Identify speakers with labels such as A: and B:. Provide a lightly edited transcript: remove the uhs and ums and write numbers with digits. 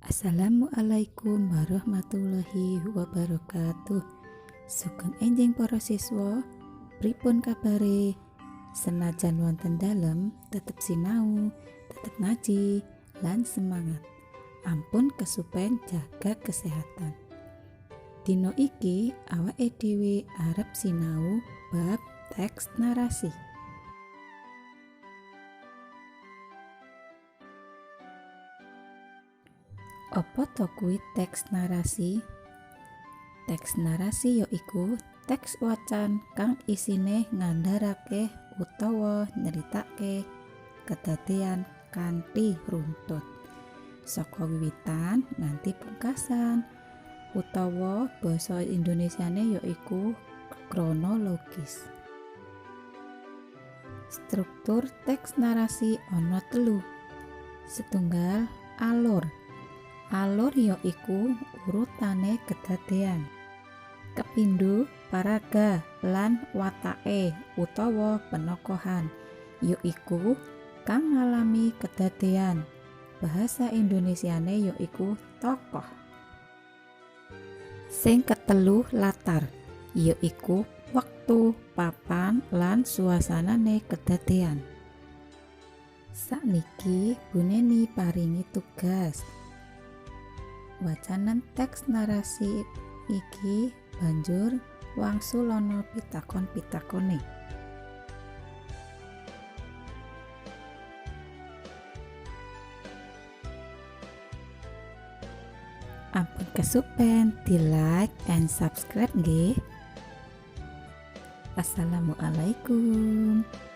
A: Assalamualaikum warahmatullahi wabarakatuh. Sugeng enjing para siswa, pripun kabare? Senajan wonten dalem tetep sinau, tetep ngaji, lan semangat. Ampun kesupen jaga kesehatan. Dino iki awake dhewe arep sinau bab teks narasi. Apa to kuwi teks narasi? Teks narasi yaiku teks wacan kang isine ngandharake utawa nyritake kedadean kanthi runtut saka wiwitan nganti pungkasan, utawa basa Indonesiane yaiku kronologis. Struktur teks narasi ana telu. Setunggal, alur. Alur yaiku urutane kedadean. Kepindho, paraga lan watake utawa penokohan yaiku kang ngalami kedadean. Bahasa Indonesiane yaiku tokoh. Sing ketelu, latar, yaiku wektu, papan lan suasanane kedadean. Sakniki Bu Neni paringi tugas. Wacanen teks narasi iki, banjur wangsulana pitakon-pitakone. Ampun kesupen di like and subscribe nggih. Assalamualaikum.